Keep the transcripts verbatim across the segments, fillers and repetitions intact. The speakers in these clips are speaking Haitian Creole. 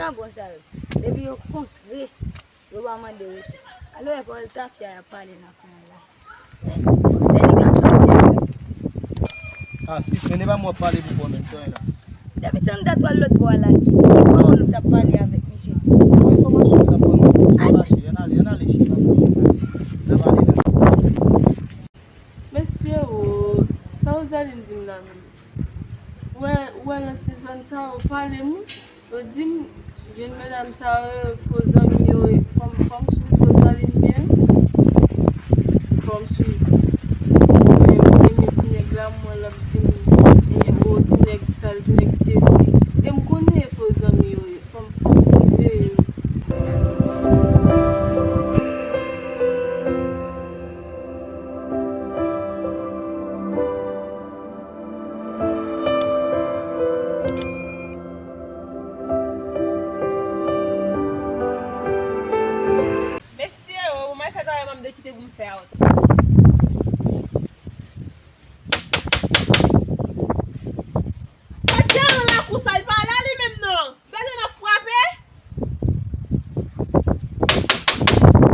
Vagabon sa yo, depi yo kontre, yo pa mande rete. Alò, e pawòl tafya y ap pale nan kwen an la. Se li k ap sòti a wi. Ah, sis, men e pa mwen w ap pale pou kò menm, sa w ye la. Depi tann dat w al lòt bò a la, ki, ki pawòl ou t ap pale avèk misye? Bon enfòmasyon w t ap ban mwen, sis, pa mache. Ann ale, ann ale, cheri, ann ale, sis, n ap ale la. Mesye o, sa Rosaline di m la menm? Ou wè, ou wè nan ti zòn sa yo pale m wi. Yo di m, jèn medam sa yo, fo zanmi yo, fò m, fò m swiv Rosaline byen. Fò m swiv. Mwen, mwen renmen ti nèg la, m wè l ap di m, eh, o, ti nèg sal, ti nèg sesi. E m konnen e fo zanmi yo ye. Fò m, fò m swiv yo. Mesye o, mwen fè travay mwen, m dekite pou m fè a. Kòd Jean lakou sa, li pa la li menm non. Gade m ap frape.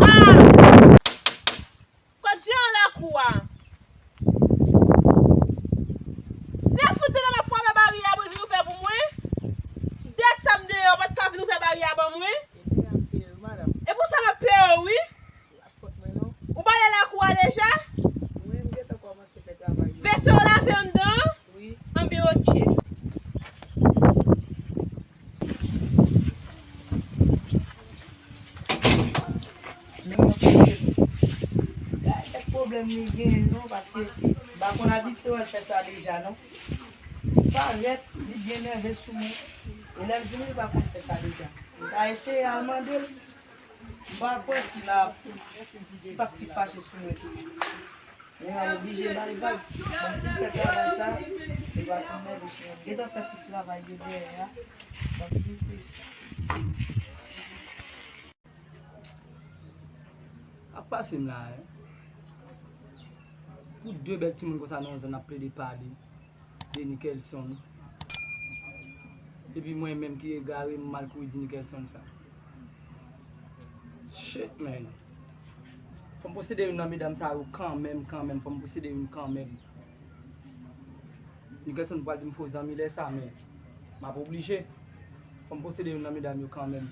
Ah! Kòd Jean lakou a. Lè fout de m ap frape baryè a pou l vin ouvè pou mwen. Dèt sa m deyò, pa t ka vin ouvè baryè a ban mwen. E pou sa m ap peye w wi. Ou bale lakou a deja? Wi, m gentan kòmanse fè travay yo. Vese w lave anndan an? Wi. Anben, oke. Men yon pase nou. Kèk pwoblèm li genyen non, paske m pa konn abitye wè l fè sa deja non. Li parèt, li byen nève sou mwen. E lè l vini, li pa konn fè sa deja. M ta eseye al mande l. M pa kwè si l ap, si l p ap pi fache sou mwen toujou. Men m ap oblije ba l vag. Ban m fin fè travay sa, li va fin nève sou mwen. M gentan fè tout travay yo dèyè a. Ban m fin fè sa. Ap pase m la, hein. Pou de bèl timoun konsa nan yon zòn ap plede pale de Nickelson. Epi mwen menm ki egare, m al kouri di Nickelson sa. Shit, man. Fò m posede youn nan medam sa yo kanmenm, kanmenm. Fò m posede youn kanmenm. Nickelson pral di m fo zanmi lè sa, men m ap oblije. Fò m posede youn nan medam yo kanmenm.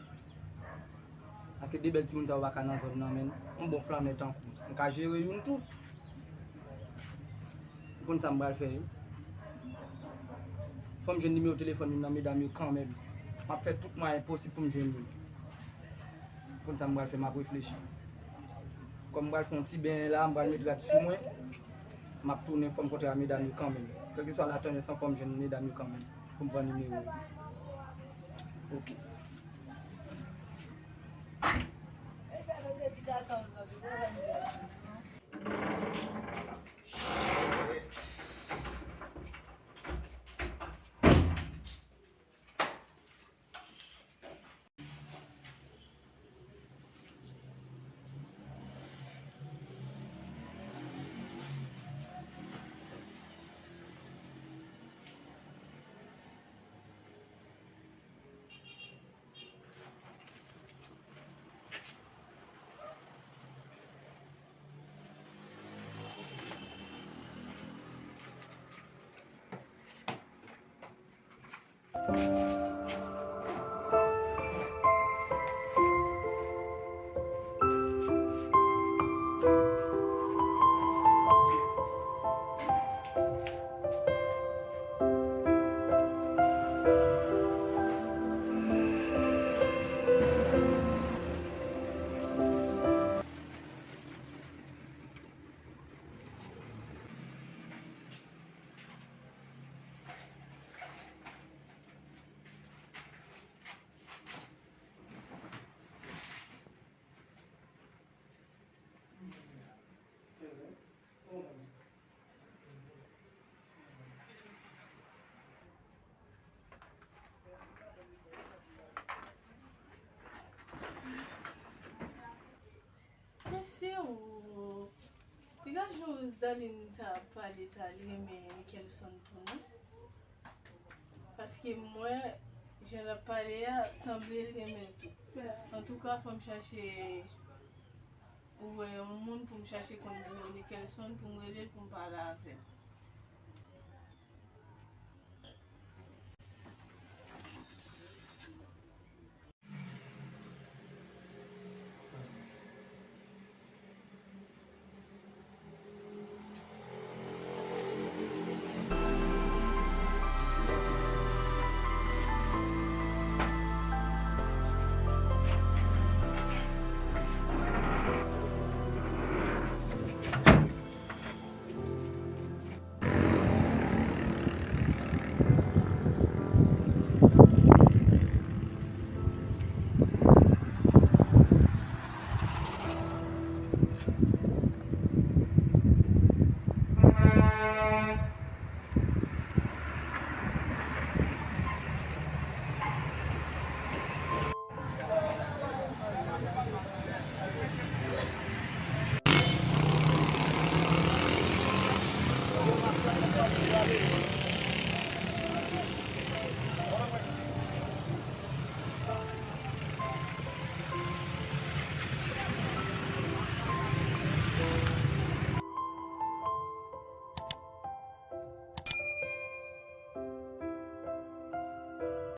Paske de bèl timoun sa yo pa ka nan zòn nan, men yon bon flannè tankou m. M ka jere youn tou. Ou konn sa m pral fè, wi. Fò m jwenn nimewo telefòn youn nan medam yo kanmenm. M ap fè tout mwayen posib pou m jwenn li. Ou konn sa m pral fè, m ap reflechi. Kòm m pral fè yon ti benyen la, m pral met rad sou mwen. M ap tounen, fò m kontre a medam yo kanmenm. Kèlkeswa latandans lan, fò m jwenn medam yo kanmenm. Pou m pran nimewo yo. Ok. Mesye o, piga jan Rosaline sa ap pale sa, li renmen Nickelson tou non. Paske mwen, Jan l ap pale a, sanble l renmen l tou. Antouka, fò m chache, ou wè, yon moun pou m chache konn nimewo Nickelson pou m rele l, pou m pale avè l.